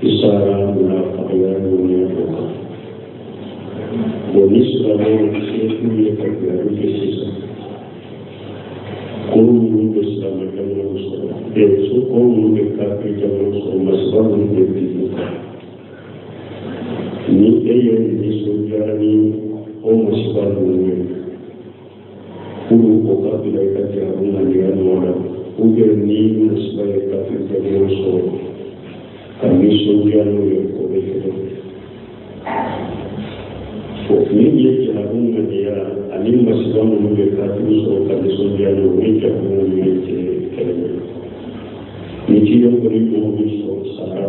I sara munafakiya ŋaniya dɔ kan. Bon, ni silamɛw se t'u ye ka jihadu kɛ sisan, ko minnu bɛ silamɛ jamanaw sɔrɔ, so ko minnu bɛ kafiri jamanaw sɔrɔ, masiba minnu bɛ bin u kan, ni e ye nisɔndiyara ni o masiba ninnu ye, pour o ka bila i ka jihadu ŋaniya nɔ la, ou bien ni masiba ye kafiri jamanaw sɔrɔ, ka nisɔndiya n'o ye, o bɛ kɛ cogo di? Min ye jihadu ŋaniya ani masiba minnu bɛ kafiri sɔrɔ ka nisɔndiya n'o ni jihadu ŋaniya tɛ kelen ye. Ni ciden ko ni mɔgɔ min sɔrɔ sara,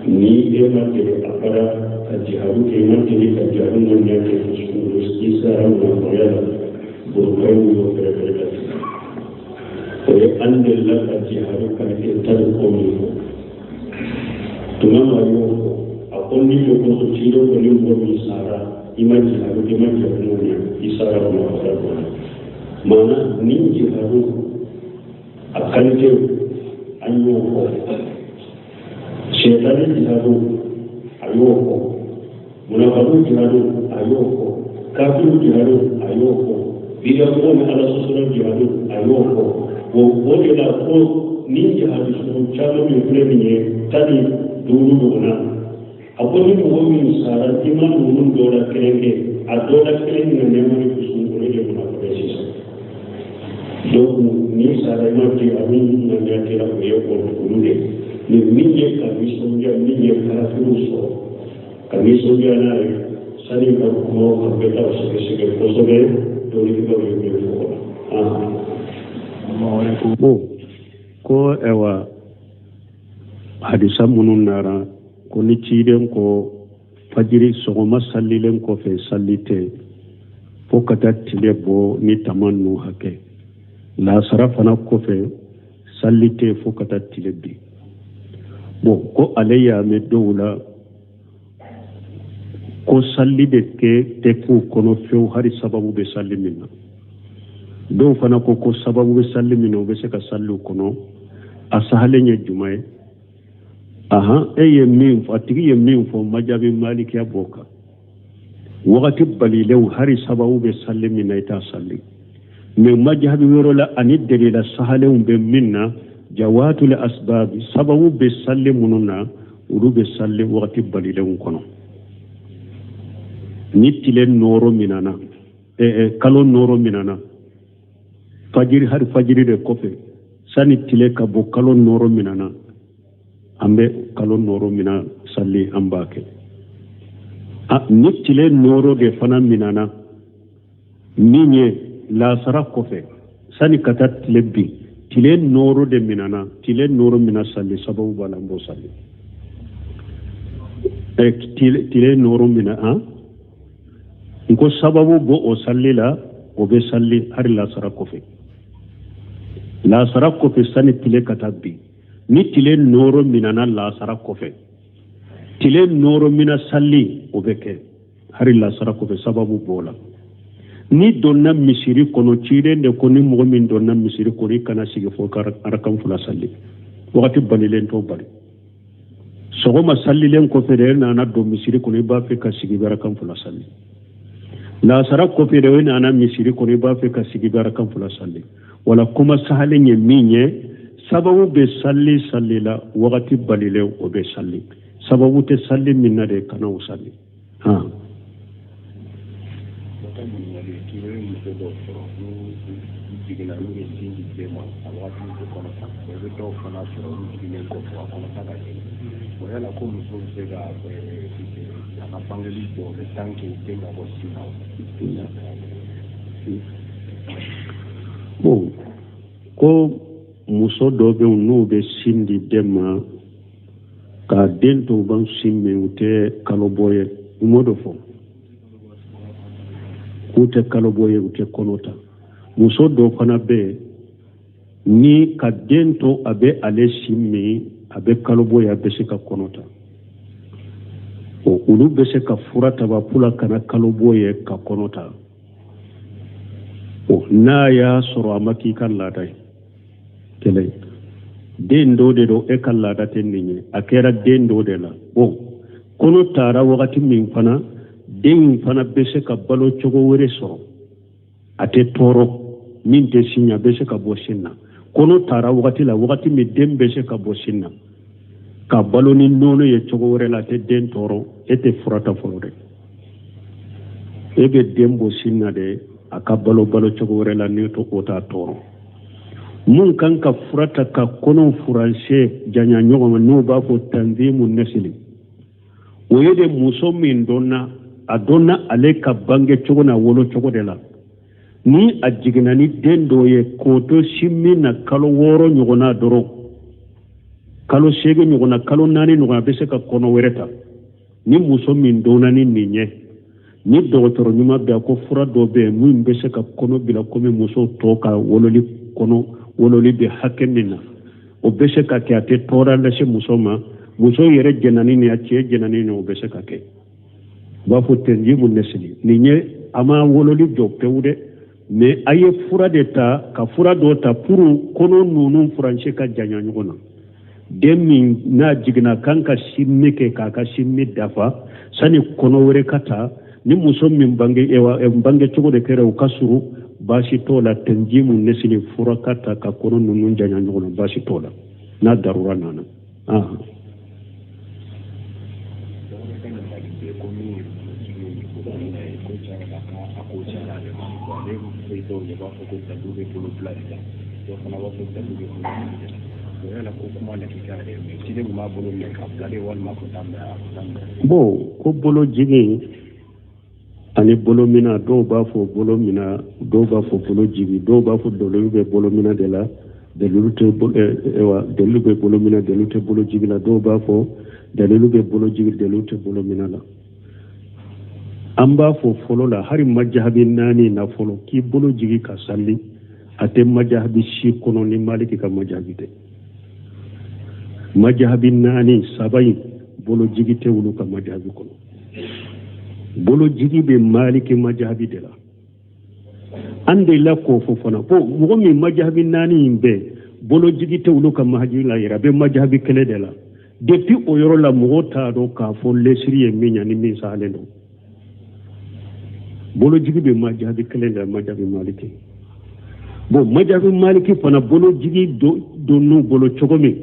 ni e ma deli abada ka jihadu kɛ, i ma deli ka jihadu ŋaniya kɛ dusukun kɔnɔ, i sara munafakiya la, burukaw y'o fɛrɛfɛrɛ ka tɛmɛ. O ye an delila ka jihadu qualité 10 ko min fɔ tuma ma y'o fɔ. A ko ni de kosɔn ciden ko ni mɔgɔ min sara, i ma jihadu kɛ, i ma jihadu ŋaniya, i sara munafakiya kɔnɔ. Maana ni jihadu a qualité an y'o fɔ, sɛtani jihadu a y'o fɔ, munafakiw jihadu a y'o fɔ, kafiru jihadu a y'o fɔ, bidiyamɔgɔw ni Ala sɔsɔla jihadu a y'o fɔ. O de la ko ni jihadu sugu caman min filɛ nin ye, 15 ɲɔgɔnna, a ko ni mɔgɔ min sara, i ma ninnu dɔ la kelen kɛ, a dɔ la kelen ŋaniya ma i dusukun kɔnɔ, e de munafiki sisan. Donc ni sara i ma jihadu ŋaniya kɛra, o ye olu de ni min ye ka nisɔndiya, min ye kafiriw sɔrɔ ka nisɔndiya n'a ye. Sani ka kuma o kan, bɛɛ t'aw sɛgɛsɛgɛ kosɛbɛ, dɔnnikɛlaw ye min fɔ o la. Bon, ko ɛwa hadisa minnu nara ko ni ciden ko fajiri sɔgɔma salilen kɔfɛ sali tɛ fo ka taa tile bɔ ni tama nu hakɛ, lasara fana kɔfɛ sali tɛ fo ka taa tile bin. Bon, ko ale y'a mɛn dɔw la ko sali de kɛ tɛ k'u kɔnɔ fewu, hali sababu bɛ sali min na. Dɔw fana ko ko sababu bɛ sali min na, u bɛ se ka sali u kɔnɔ. A sahalen ye jumɛn ye? Ahan, e ye min fɔ, a tigi ye min fɔ, majabi malikiya b'o kan. Wagati balilenw, hali sababu bɛ sali min na, i t'a sali. Mais majabi wɛrɛ la, ani delila sahalenw bɛ min na, jawatul asbab, sababu bɛ sali minnu na, olu bɛ sali wagati balilenw kɔnɔ. Ni tile nɔɔrɔ minana, kalo nɔɔrɔ minana, fajiri, hali fajiri de kɔfɛ, sani tile ka bɔ, kalo nɔɔrɔ minana, an bɛ kalo nɔɔrɔ mina sali, an b'a kɛ. Ni tile nɔɔrɔ de fana minana, min ye lasara kɔfɛ, sani ka taa tile bin, tile nɔɔrɔ de minana, tile nɔɔrɔ mina sali, sababu b'a la, an b'o sali. Tile nɔɔrɔ mina, an n ko sababu b'o o sali la, o bɛ sali hali lasara kɔfɛ. Lasara kɔfɛ sani tile ka taa bin, ni tile nɔɔrɔ minana lasara kɔfɛ, tile nɔɔrɔ mina sali, o bɛ kɛ hali lasara kɔfɛ, sababu b'o la. Ni donna misiri kɔnɔ, ciden de ko ni mɔgɔ min donna misiri kɔnɔ, i kana sigi fo ka arakan fila sali. Wagati balilen t'o bali. Sɔgɔma salilen kɔfɛ de, e nana don misiri kɔnɔ, i b'a fɛ ka sigi, i bɛ arakan fila sali. Lasara kɔfɛ de, e nana misiri kɔnɔ, i b'a fɛ ka sigi, i bɛ arakan fila sali. Wala kuma sahalen ye min ye, sababu bɛ sali sali la wagati balilen, o bɛ sali. Sababu tɛ sali min na de, kana o sali. Han. Muso dɔw sɔrɔ n'u jiginna, n'u bɛ sin di den ma, a wagati tɛ kɔnɔ ta. I bɛ dɔw fana sɔrɔ, olu jiginnen kɔfɛ, a kɔnɔ ta ka gɛlɛn. Bon, yala ko muso bɛ se ka a ka bangeli jɔ le temps que den ka bɔ sin na wa? Bon, ko muso dɔ bɛ yen, n'u bɛ sin di den ma, k'a den to u b'an sin min, u tɛ kalo bɔ ye. U m'o de fɔ k'u tɛ kalo bɔ ye, u tɛ kɔnɔ ta. Muso dɔ fana bɛ yen, ni ka den to a bɛ ale sin min, a bɛ kalo bɔ ye, a bɛ se ka kɔnɔ ta. Olu bɛ se ka fura ta pour la kana kalo bɔ ye ka kɔnɔ ta. N'a y'a sɔrɔ a ma k'i ka laada ye, kelen. Den dɔ de don, e ka laada tɛ nin ye, a kɛra den dɔ de la. Bon, kɔnɔ taara wagati min fana, den in fana bɛ se ka balo cogo wɛrɛ sɔrɔ, a tɛ tɔɔrɔ min tɛ sin, a bɛ se ka bɔ sin na. Kɔnɔ taara wagati la, wagati min den bɛ se ka bɔ sin na ka balo ni nɔnɔ ye cogo wɛrɛ la, a tɛ den tɔɔrɔ. E tɛ fura ta fɔlɔ dɛ, e bɛ den bɔ sin na de, a ka balo balo cogo wɛrɛ la, ni to o t'a tɔɔrɔ. Mun kan ka fura ta ka kɔnɔw furancɛ janya ɲɔgɔn ma, n'o b'a fɔ tanzimu nasili, o ye de muso min dɔnna, a dɔnna ale ka bange cogo n'a wolo cogo de la, ni a jiginna ni den dɔ ye k'o to sin min na kalo 6 ɲɔgɔnna dɔrɔn, kalo 8 ɲɔgɔnna, kalo 4 ɲɔgɔnna, a bɛ se ka kɔnɔ wɛrɛ ta. Ni muso min dɔnna ni nin ye, ni dɔgɔtɔrɔ ɲuman bɛ, a ko fura dɔ bɛ yen min bɛ se ka kɔnɔ bila komi muso tɔ ka wololi kɔnɔ wololi bɛ hakɛ min na, o bɛ se ka kɛ, a tɛ tɔɔrɔ lase muso ma, muso yɛrɛ jɛnna ni nin ye, a cɛ jɛnna ni nin ye, o bɛ se ka kɛ. U b'a fɔ tanzimu nasili, nin ye a ma wololi jɔ pewu dɛ, mais a ye fura de ta, ka fura dɔ ta pour kɔnɔ ninnu furancɛ ka janya ɲɔgɔn na. Den min n'a jiginna kan ka sin min kɛ k'a ka sin min dafa sani kɔnɔ wɛrɛ ka ta, ni muso min bange bange cogo de kɛra o ka surun, baasi t'o la. Tanzimu nasili fura ka ta ka kɔnɔ ninnu janya ɲɔgɔn na, baasi t'o la n'a darura nana. Bon, ko bolo jigin ani bolo mina, dɔw b'a fɔ bolo mina, dɔw b'a fɔ bolo jigin, dɔw b'a fɔ dalilu bɛ bolo mina de la, dalilu tɛ dalilu bɛ bolo mina, dalilu tɛ bolo jigin la, dɔw b'a fɔ dalilu bɛ bolo jigin, dalilu tɛ bolo mina la. An b'a fɔ fɔlɔ la, hali majahabi 4 na fɔlɔ, k'i bolo jigin ka sali, a tɛ majahabi si kɔnɔ ni Maliki ka majahabi tɛ. Majahabi 4, 3 in bolo jigi tɛ olu ka majahabi kɔnɔ. Bolo jigi bɛ Maliki majahabi de la. An delila k'o fɔ fana ko mɔgɔ min majahabi 4 in bɛɛ bolo jigi tɛ olu ka majahabi la yɛrɛ, a bɛ majahabi kelen de la. Depuis o yɔrɔ la, mɔgɔw t'a dɔn k'a fɔ lesiri ye min ye ani min sahalen don. Bolojigi bɛ majahabi kelen de la, majahabi Maliki. Bon, majahabi Maliki fana bolojigi donn'u bolo cogo min,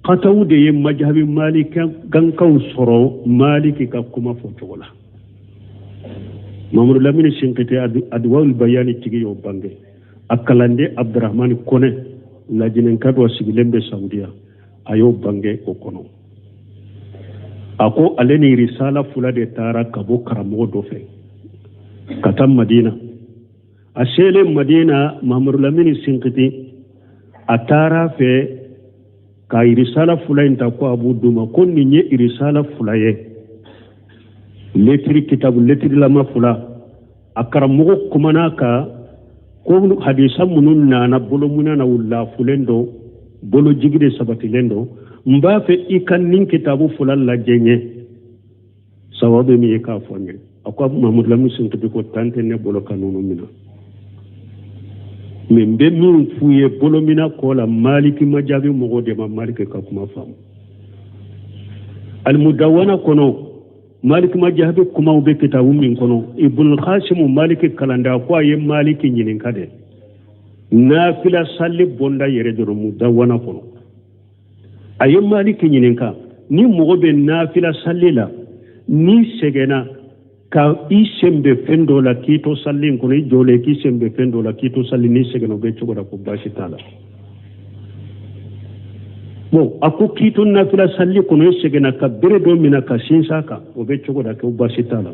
kataw de ye majahabi Maliki gankaw sɔrɔ Maliki ka kuma fɔ cogo la. Mamadu Lamini Sinkiti Adwawul Bayani tigi y'o bange. A kalanden Abdurahmani Kone, lajinɛka dɔ sigilen bɛ Saudiya, a y'o bange o kɔnɔ. A ko ale ni risala fila de taara ka bɔ karamɔgɔ dɔ fɛ ka taa Madina. A selen Madina, Mamadu Lamini Sinkiti a taara fɛ ka risala fila in ta ko a b'u d'u ma, ko nin ye risala fila ye, letiri kitabu letirilama fila. A karamɔgɔ kumana kan ko hadisa minnu nana bolomuna na, u lafulen don, bolojigi de sabatilen don, n b'a fɛ i ka nin kitabu fila lajɛ n ye, sababu min ye k'a fɔ n ye. A ko Mamadu Lamini Sinkiti ko tan tɛ ne bolo ka ninnu minɛ, mais n bɛ min f'u ye bolomina kɔ la, Maliki ma jaabi mɔgɔw de ma Maliki ka kuma faamu. Alimudawana kɔnɔ, Maliki ma jaabi kumaw bɛ kitabu min kɔnɔ, Ibn Kasimu Maliki kalanden, ko a ye Maliki ɲininka dɛ, nafila sali bonda yɛrɛ dɔrɔn mudawana kɔnɔ. A ye Maliki ɲininka, ni mɔgɔ bɛ nafila sali la, n'i sɛgɛnna ka i sen bɛ fɛn dɔ la k'i to sali in kɔnɔ, i jɔlen k'i sen bɛ fɛn dɔ la k'i to sali, n'i sɛgɛnna o bɛ cogo la, ko baasi t'a la. Bon, a ko k'i to nafila sali kɔnɔ, i sɛgɛnna ka bere dɔ minɛ ka sinsin a kan, o bɛ cogo la, ko baasi t'a la.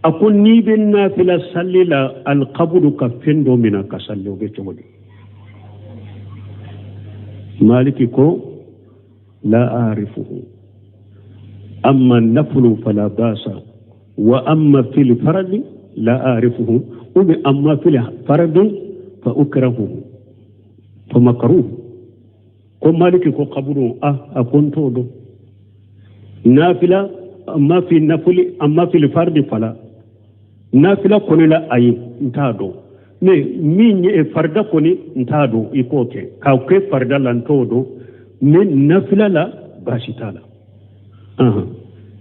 A ko n'i bɛ nafila sali la, alikabudu ka fɛn dɔ minɛ ka sali, o bɛ cogo di? Maliki ko la arifuhu amma nafulu fala basa wa amma fil faradi la arifuhu ou bien amma fil faradi fa ukrahuhu fa makruh. Ko Maliki ko kaburu a ko n t'o dɔn nafila amma fi nafuli amma fil fardi fala nafila kɔni la, ayi n t'a dɔn. Mais min ye farida kɔni n t'a dɔn i k'o kɛ k'a kɛ farida la n t'o dɔn, mais nafila la baasi t'a la.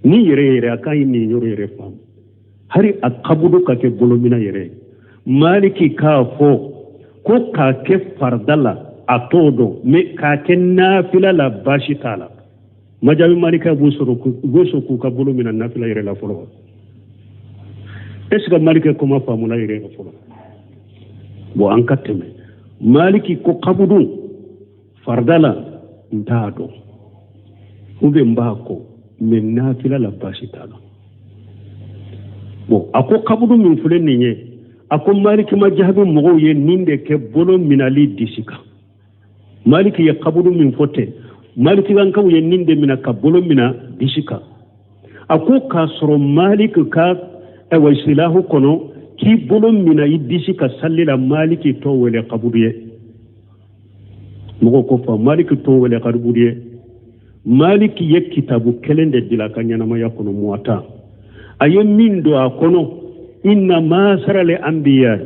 Ni yɛrɛ yɛrɛ a ka ɲi nin yɔrɔ yɛrɛ faamu, hari a kabudu ka kɛ bolomina yɛrɛ ye. Maliki k'a fɔ ko k'a kɛ farida la a t'o dɔn, mais k'a kɛ nafila la baasi t'a la. Majabi malika b'u sɔrɔ u bɛ sɔn k'u ka bolo minɛ nafila yɛrɛ la fɔlɔ. Est ce que malika kuma faamuna yɛrɛ la fɔlɔ? Bon, an ka tɛmɛ. Maliki ko kabudu farida la n t'a dɔn, ou bien n b'a kɔ, mais nafila la baasi t'a la. Bon, a ko kabudu min filɛ nin ye, a ko maliki majahabi mɔgɔw ye nin de kɛ bolo minali disi kan. Maliki ye kabudu min fɔ ten, malikikankaw ye nin de mina ka bolo mina disi kan. A ko k'a sɔrɔ maliki ka ayiwa isilahu kɔnɔ k'i bolo mina i disi ka salli la, maliki t'o wele kabudu ye. Mɔgɔw ko fa maliki t'o wele kabudu ye. Maliki ye kitabu kelen de dila ka ɲɛnamaya kɔnɔ, muwata a ye min don a kɔnɔ, inna masara le anbiya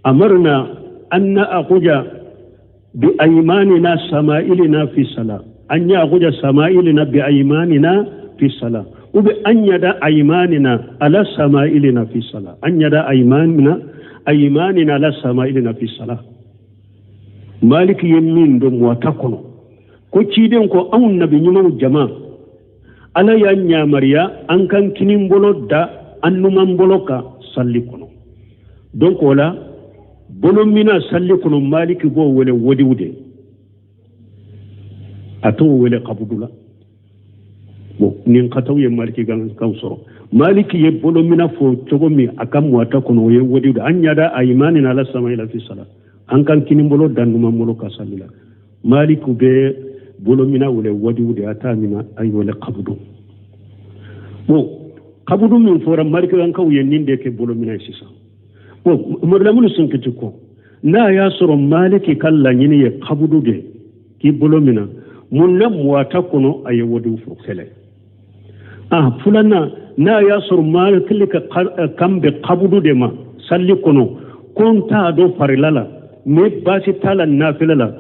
amarna an na'khuja bi aymanina sama'ilina fi sala, an ya'khuja sama'ilina bi aymanina fi sala, ou bien an yada aymanina ala sama'ilina fi sala, an yada aymanina ala sama'ilina fi sala. Maliki ye min don muwata kɔnɔ, ko ciden ko anw nabi ɲumanw jama, ala y'a ɲamariya an kan kinin bolo da an numan bolo kan salli kɔnɔ. Donc o la bolo mina salli kɔnɔ, maliki b'o wele wodiw de, a t'o wele kabudu la. Bon, nin kataw ye maliki kan sɔrɔ. Maliki ye bolo mina fɔ cogo min a ka muwata kɔnɔ, o ye wodiw de, an yada aymanina ala samayila fi sala, an kan kinin bolo da numan bolo kan salli la. Maliki bɛ bolo mina wele wadiw de, a t'a mina a wele kabudu. Bon, kabudu min fɔra malikikankaw ye nin de kɛ bolo mina ye sisan. Bon, Umaru Sinkiti ko n'a y'a sɔrɔ maliki ka laɲini ye kabudu de k'i bolo mina, mun na muwata kɔnɔ a ye wadiw fɔ kɛlɛ? Ah, filanan, n'a y'a sɔrɔ maliki ka kan bɛ kabudu de ma salli kɔnɔ, ko n t'a dɔn farila la, mais baasi t'a la nafila la,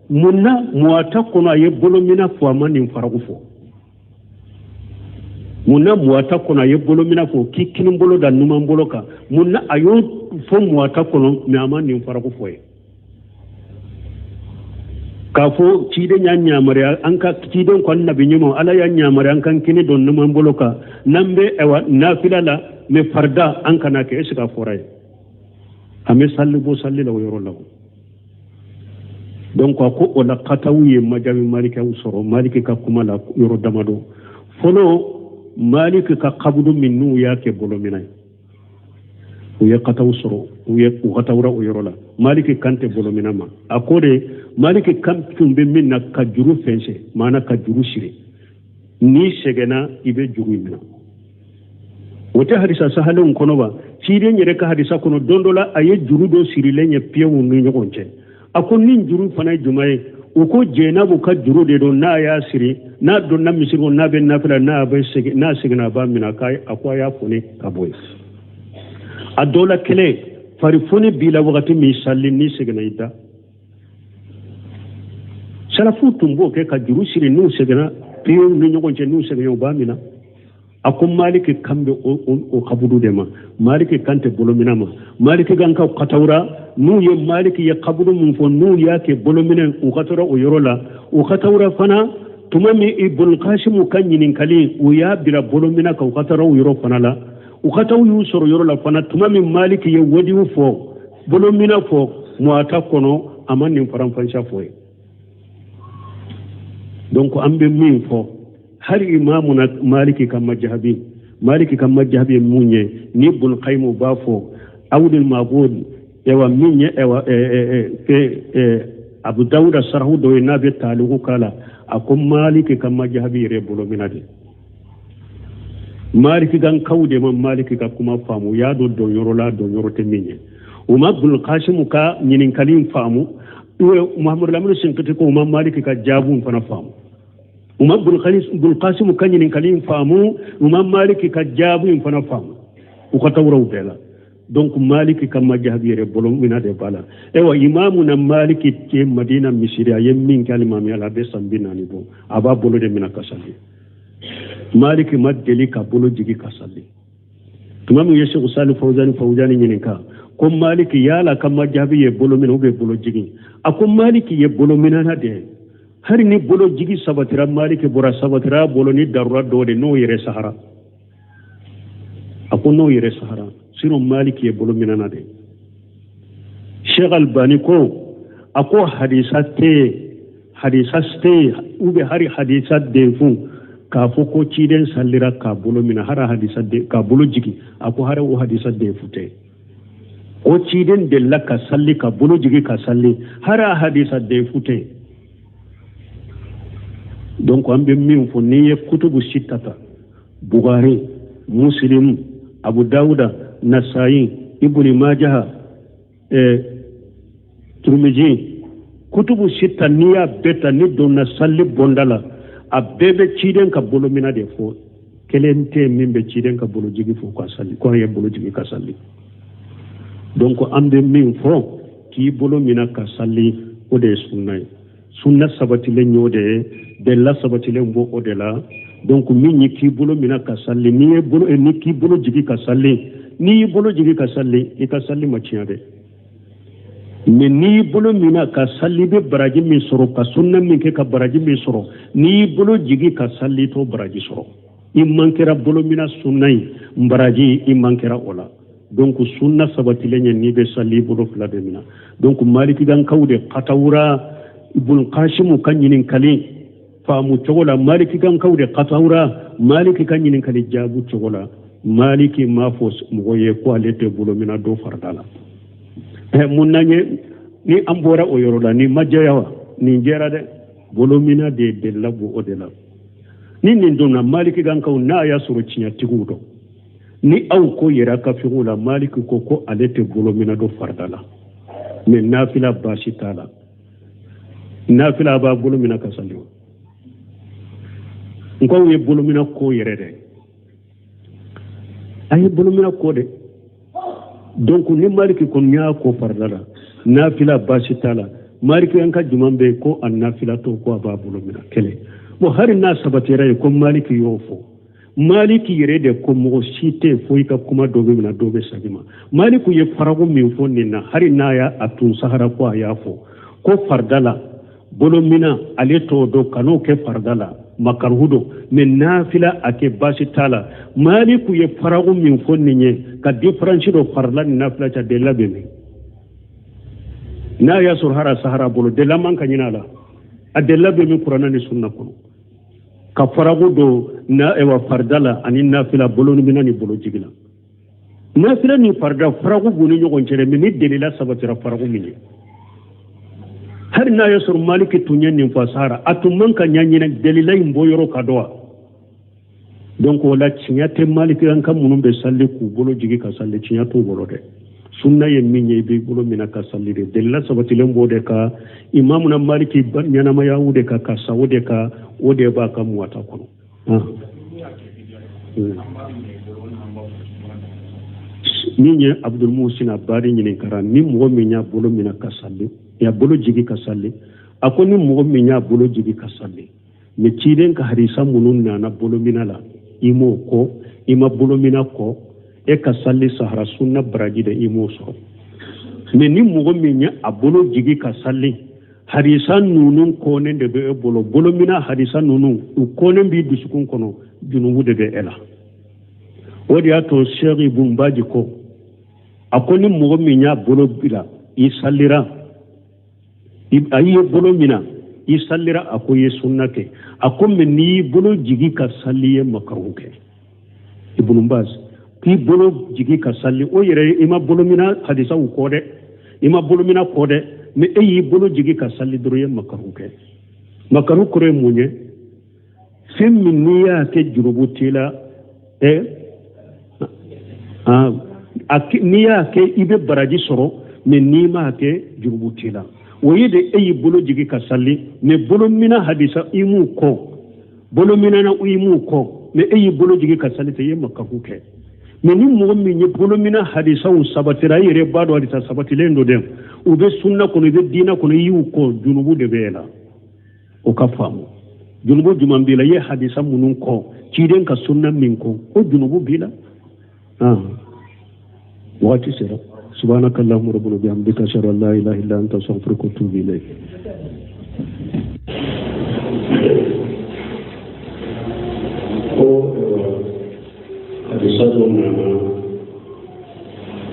mun na muwata kɔnɔ a ye bolomina fɔ a ma nin faraku fɔ? Mun na muwata kɔnɔ a ye bolomina fɔ k'i kinin bolo da numan bolo kan, mun na a y'o fɔ muwata kɔnɔ mais a ma nin faraku fɔ ye? K'a fɔ ciden y'a ɲamariya an ka ciden kɔni nabi ɲuman ala y'a ɲamariya an kan kini don numan bolo kan n'an bɛ ayiwa nafila la, mais farida an kana kɛ. Est ce que a fɔra ye? An bɛ salli bɔ salli la o yɔrɔ la. Donc a ko o la kataw ye majabi malikaw sɔrɔ maliki ka kuma la yɔrɔ damadɔ. Fɔlɔ, maliki ka kabudu min n'u y'a kɛ bolomina ye, u ye kataw sɔrɔ, u ye u katawra o yɔrɔ la. Maliki kan tɛ bolomina ma, a ko de maliki kan tun bɛ min na ka juru fɛnsɛ, maana ka juru siri, n'i sɛgɛnna i bɛ juru in minɛ. O tɛ hadisa sahalenw kɔnɔ wa? Ciden yɛrɛ ka hadisa kɔnɔ, don dɔ la a ye juru dɔ sirilen ye piyew ni ɲɔgɔn cɛ. A ko nin juru fana ye juma ye? U ko Jɛnabu ka juru de don, n'a y'a siri, n'a donna misiri kɔnɔ, n'a bɛ nafila, n'a bɛ segin, n'a seginna a b'a minɛ. A ko a y'a foni ka bɔ yen. A dɔ la kelen, farifoni b'i la wagati min salli, n'i seginna i da. Salafu tun b'o kɛ ka juru siri, n'u seginna piyew ni ɲɔgɔn cɛ, n'u seginna u b'a minɛ. A ko maliki kan bɛ o kabudu de ma, maliki kan tɛ bolomina ma. Maliki kan ka katawura n'u ye maliki ye kabudu min fɔ n'u y'a kɛ bolominɛ, u ka tora o yɔrɔ la. U ka tawura fana tuma min Ibn Kasimu ka ɲininkali, u y'a bila bolomina kan, u ka tora o yɔrɔ fana la. U ka taw y'u sɔrɔ yɔrɔ la fana tuma min maliki ye wadiw fɔ, bolomina fɔ muwata kɔnɔ, a ma nin faranfasiya fɔ ye. Donc an bɛ min fɔ, hari imamuna maliki ka majahabi, maliki ka majahabi ye mun ye? Ni Ibn Qayyim b'a fɔ awdul mabud, ewa min ye ewa Abu Dawuda sarahu dɔ ye n'a bɛ taliku k'a la, a ko maliki ka majahabi yɛrɛ bolomina de. Maliki kan kaw de ma maliki ka kuma faamu, u y'a dɔn dɔnyɔrɔ la, dɔnyɔrɔ tɛ min ye. U ma Ibn Kasimu ka ɲininkali faamu, Muhammadu Lamini Sinkiti ko u ma maliki ka jaabu fana faamu, u ma Ibn Kasimu ka ɲininkali faamu, u ma maliki ka jaabu in fana faamu, u ka tawuraw bɛɛ la. Donc Maliki ka majahabi yɛrɛ bolo mina de b'a la. Ewa imamu na Maliki ye Madina misiri, a ye min kɛ alimamiya la, a bɛ san 40 bɔ, a b'a bolo de mina ka sali. Maliki ma deli ka bolo jigi ka sali. Tuma min ye Seku Sali Fawuzani ɲininka ko Maliki yala ka majahabi ye bolo mina ou bien bolo jigin, a ko Maliki ye bolo minana de. Hari ni bolo jigi sabatira Maliki bɔra, sabatira bolo ni darura dɔ de n'o yɛrɛ sahara. A ko n'o yɛrɛ sahara, sinon Maliki ye bolo minana de. Sheikh Albani ko a ko hadisa tɛ, hadisa tɛ ou bien hari hadisa denfun k'a fɔ ko ciden salira k'a bolo mina, hari hadisa den k'a bolo jigi, a ko hari o hadisa denfu tɛ. Ko ciden delila ka sali ka bolo jigi ka sali, hari hadisa denfu tɛ. Donc an bɛ min fɔ, n'i ye kutubu sita ta, Bukhari, Muslim, Abu Dawuda, Nasayi, Ibn Majah, Turmiji, kutubu sita n'i y'a bɛɛ ta, ni donna sali bonda la, a bɛɛ bɛ ciden ka bolo mina de fɔ. Kelen tɛ min bɛ ciden ka bolo jigi fɔ ka sali, ko an ye bolo jigi ka sali. Donc an bɛ min fɔ, k'i bolo mina ka sali, o de ye sunna ye. Sunna sabatilen y'o de ye, delila sabatilen b'o o de la. Donc min ye k'i bolo mina ka sali, n'i ye bolo, ni k'i bolo jigi ka sali, n'i y'i bolo jigi ka sali, i ka sali ma tiɲɛ dɛ. Mais n'i y'i bolo mina ka sali, i bɛ baraji min sɔrɔ, ka sunna min kɛ ka baraji min sɔrɔ, n'i y'i bolo jigi ka sali, i t'o baraji sɔrɔ. I man kɛra bolo mina sunna in baraji, i man kɛra o la. Donc sunna sabatilen ye n'i bɛ sali, i bolo fila bɛ mina. Donc Malikigankaw de katawura Ibn Kasimu ka ɲininkali faamu cogo la, Malikigankaw de katawura Maliki ka ɲininkali jaabu cogo la. Maliki m'a fɔ mɔgɔ ye ko ale tɛ bolo mina dɔ farida la. Mun na ye ni an bɔra o yɔrɔ la, nin ma jɛya wa? Nin jɛra dɛ. Bolo mina de delila bɔ o de la. Ni nin donna Malikigankaw, n'a y'a sɔrɔ tiɲɛtigiw dɔn, ni aw ko yɛrɛ ka figiw la, Maliki ko ko ale tɛ bolo mina dɔ farida la, mais nafila baasi t'a la. Nafila b'a bolo mina ka sali wa? N ko aw ye bolo mina ko yɛrɛ dɛ, a ye bolo mina ko dɛ. Donc ni Maliki kɔni y'a ko farida la, nafila baasi t'a la. Maliki an ka jumɛn bɛ yen ko a nafila to ko a b'a bolo mina kelen. Bon hari n'a sabatira ye ko Maliki y'o fɔ, Maliki yɛrɛ de ko mɔgɔ si tɛ fo i ka kuma dɔ bɛ mina dɔ bɛ segin ma. Maliki ye farago min fɔ nin na, hari n'a y'a a tun sahara ko a y'a fɔ ko farida la bolo mina ale t'o dɔn, kan'o kɛ farida la makaruhu don, mais nafila a kɛ baasi t'a la. Maliku ye farago min fɔ nin ye ka différence dɔ farida ni nafila cɛ, delila bɛ min? N'a y'a sɔrɔ hara sahara bolo, delila man ka ɲin'a la. A delila bɛ min kuranna ni sunna kɔnɔ ka farago don na ewa farida la ani nafila bolo mina ni bolo jigi la. Nafila ni farida farago b'u ni ɲɔgɔn cɛ dɛ, mais ni delila sabatira farago min ye. Hari n'a y'a sɔrɔ Maliki tun ye nin fɔ sahara, a tun man ka ɲɛɲinɛ delila in bɔ yɔrɔ ka dɔn wa? Donc o la tiɲɛ tɛ Maliki an ka minnu bɛ sali k'u bolo jigi ka sali, tiɲɛ t'u bolo dɛ. Sunna ye min ye, i b'i bolo mina ka sali de. Delila sabatilen b'o de kan, imamu na Maliki ɲɛnamaya o de kan, ka sa o de kan, o de b'a ka muwata kɔnɔ. Min ye Abdul Muhsin Abadi ɲininkara, ni mɔgɔ min y'a bolo mina ka sali, y'a bolo jigi ka sali, a ko ni mɔgɔ min y'a bolo jigi ka sali, mais ciden ka hadisa minnu nana bolo mina la, i m'o kɔ, i ma bolo mina kɔ, e ka sali sahara sunna baraji de i m'o sɔrɔ. Mais ni mɔgɔ min ye a bolo jigi ka sali, hadisa ninnu kɔnnen de bɛ e bolo, bolo mina hadisa ninnu u kɔnnen b'i dusukun kɔnɔ, junubu de bɛ e la. O de y'a to Cheikh Ibn Baji ko a ko ni mɔgɔ min y'a bolo bila i salira, a y'i bolo mina i salira, a ko i ye sunna kɛ. A ko mais n'i y'i bolo jigi ka sali, i ye makaru kɛ. Ibn Baz k'i bolo jigi ka sali, o yɛrɛ i ma bolo mina hadisaw kɔ dɛ, i ma bolo mina kɔ dɛ, mais e y'i bolo jigi ka sali dɔrɔn, i ye makaru kɛ. Makaru kɔrɔ ye mun ye? Fɛn min n'i y'a kɛ jurubu t'i la, n'i y'a kɛ i bɛ baraji sɔrɔ, mais n'i m'a kɛ jurubu t'i la. O ye de e y'i bolo jigi ka sali, mais bolo mina hadisa i m'u kɔ, bolo mina na i m'u kɔ, mais e y'i bolo jigi ka sali tɛ, i ye makaru kɛ. Mais ni mɔgɔ min ye bolomina hadisaw sabatira, i yɛrɛ b'a dɔn hadisa sabatilen don dɛ, u bɛ sunna kɔnɔ, i bɛ diinɛ kɔnɔ, i y'u kɔn, junubu de bɛ e la. O ka faamu, junubu jumɛn b'i la? I ye hadisa minnu kɔn, ciden ka sunna min kɔn, o junubu b'i la. Wagati sera. Subhanaka allahumma rabbana bihamdika, ashhadu an la ilaha illa anta, astaghfiruka wa atubu ilayk. Ko hadisa dɔ nana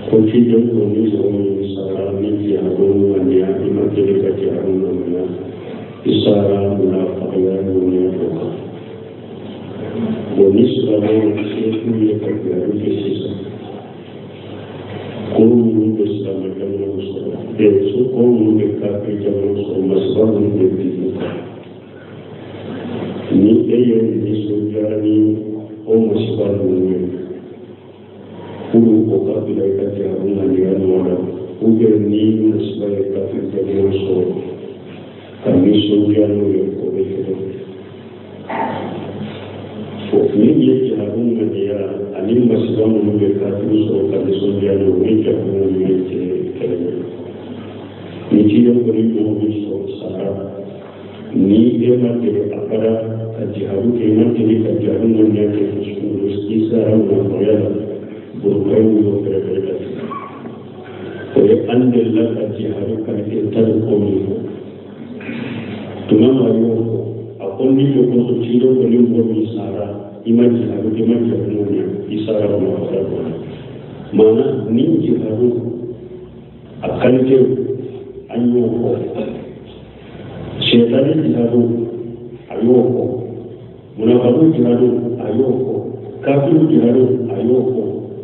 ko ciden ko ni mɔgɔ min sara ni jihadu ŋaniya, i ma deli ka jihadu ŋaniya, i sara munafagiya ŋaniya dɔ kan. Bon, ni silamɛw se t'u ye ka jihadu kɛ sisan, ko minnu bɛ silamɛ jamanaw sɔrɔ, so ko minnu bɛ kafiri jamanaw sɔrɔ, masiba minnu bɛ bin u kan, ni e ye nisɔndiya ni o masiba ninnu ye, pour o ka bila i ka jihadu ŋaniya nɔ la, ou bien ni masiba ye kafiri jamanaw sɔrɔ, ka nisɔndiya n'o ye, o bɛ cogo di? Min ye jihadu ŋaniya ani masiba minnu bɛ kafiri sɔrɔ ka nisɔndiya n'o ye, ni jihadu ŋaniya tɛ kelen ye. Ni ciden kɔni mɔgɔ min sɔrɔ sara ni e ma deli abada ka jihadu kɛ, i ma deli ka jihadu ŋaniya kɛ dusukun kɔnɔ, i sara munafagiya la, burukayi y'o fɛrɛfɛrɛ ka tigɛ. O ye an delila ka jihadu qualité 10 ni kɔ min fɔ tuma ma y'o fɔ. A ko ni de kosɔn ciden ko ni mɔgɔ min sara, i ma jihadu kɛ, i ma jihadu ŋaniya, i sara munafagiya dɔ la. Maana ni jihadu a qualité an y'o fɔ, sɛtani jihadu a y'o fɔ, munafagiw jihadu a y'o fɔ, kafiru jihadu a y'o fɔ,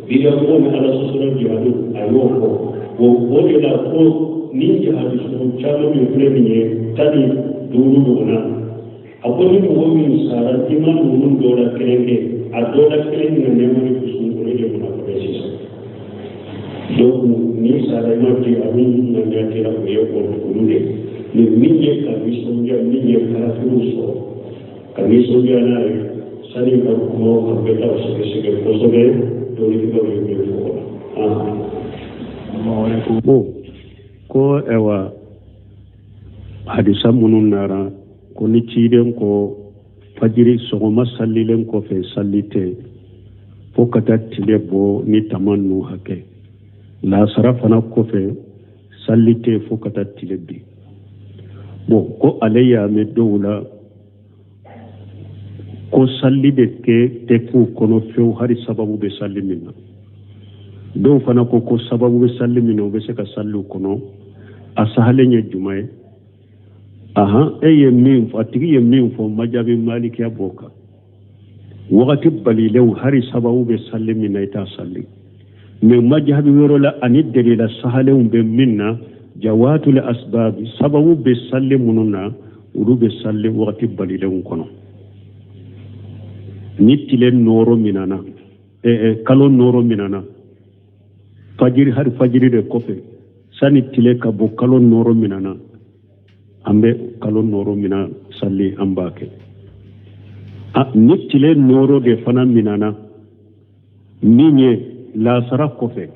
bidiyamɔgɔw ni ala sɔsɔla jihadu a y'o fɔ. O de la ko ni jihadu sugu caman min filɛ nin ye, 15 ɲɔgɔnna, a ko ni mɔgɔ min sara i ma ninnu dɔ la kelen kɛ, a dɔ la kelen ŋaniya ma dusukun kɔnɔ, e de munafaga sisan. Donc ni sara i ma jihadu ŋaniya kɛra, o ye olu de ni min ye ka nisɔndiya, min ye kafiru sɔrɔ ka nisɔndiya n'a ye. Sani ka kuma ka bɛɛ ta sɛgɛsɛgɛ kosɛbɛ, dɔnnikɛlaw ye min fɔ o la. Bon, ko ɛwa hadisa minnu nara ko ni ciden ko fajiri sɔgɔma salilen kɔfɛ sali tɛ fo ka taa tile bɔ ni tama nu hakɛ, lasara fana kɔfɛ sali tɛ fo ka taa tile bin. Bon, ko ale y'a mɛn dɔw la ko sali de kɛ tɛ k'u kɔnɔ fewu, hali sababu bɛ sali min na. Dɔw fana ko ko sababu bɛ sali min na, u bɛ se ka sali u kɔnɔ. A sahalen ye jumɛn ye? Ahan, e ye min fɔ, a tigi ye min fɔ, majabi malikiya b'o kan. Wagati balilenw, hali sababu bɛ sali min na, i t'a sali. Mais majabi wɛrɛ la ani delila sahalenw bɛ min na, jawatul asbabi, sababu bɛ sali minnu na, olu bɛ sali wagati balilenw kɔnɔ. Ni tile nɔɔrɔ minana, kalo nɔɔrɔ minana, fajiri, hali fajiri de kɔfɛ, sani tile ka bɔ, kalo nɔɔrɔ minana, an bɛ kalo nɔɔrɔ mina sali, an b'a kɛ. Ni tile nɔɔrɔ de fana minana, min ye lasara kɔfɛ,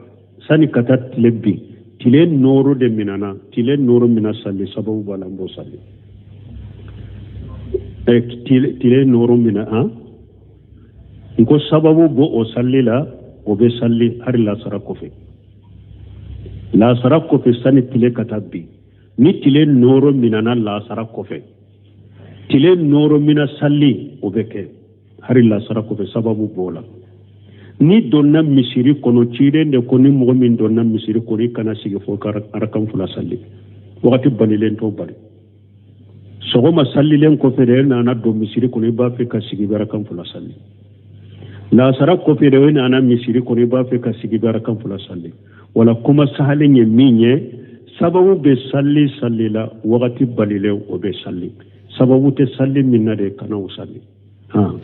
sani ka taa tile bin, tile nɔɔrɔ de minana, tile nɔɔrɔ mina sali, sababu b'a la, an b'o sali. Tile nɔɔrɔ mina, an n ko sababu b'o o sali la, o bɛ sali hali lasara kɔfɛ. Lasara kɔfɛ sani tile ka taa bin, ni tile nɔɔrɔ minana lasara kɔfɛ, tile nɔɔrɔ mina sali, o bɛ kɛ hali lasara kɔfɛ, sababu b'o la. Ni donna misiri kɔnɔ, ciden de ko ni mɔgɔ min donna misiri kɔnɔ, i kana sigi fo ka arakan 2 sali. Wagati balilen t'o bali. Sɔgɔma salilen kɔfɛ de, e nana don misiri kɔnɔ, i b'a fɛ ka sigi, i bɛ arakan 2 sali. Lasara kɔfɛ de, e nana misiri kɔnɔ, i b'a fɛ ka sigi, i bɛ arakan 2 sali. Wala kuma sahalen ye min ye, sababu bɛ sali sali la wagati balilen, o bɛ sali. Sababu tɛ sali min na de, kana o sali. Han.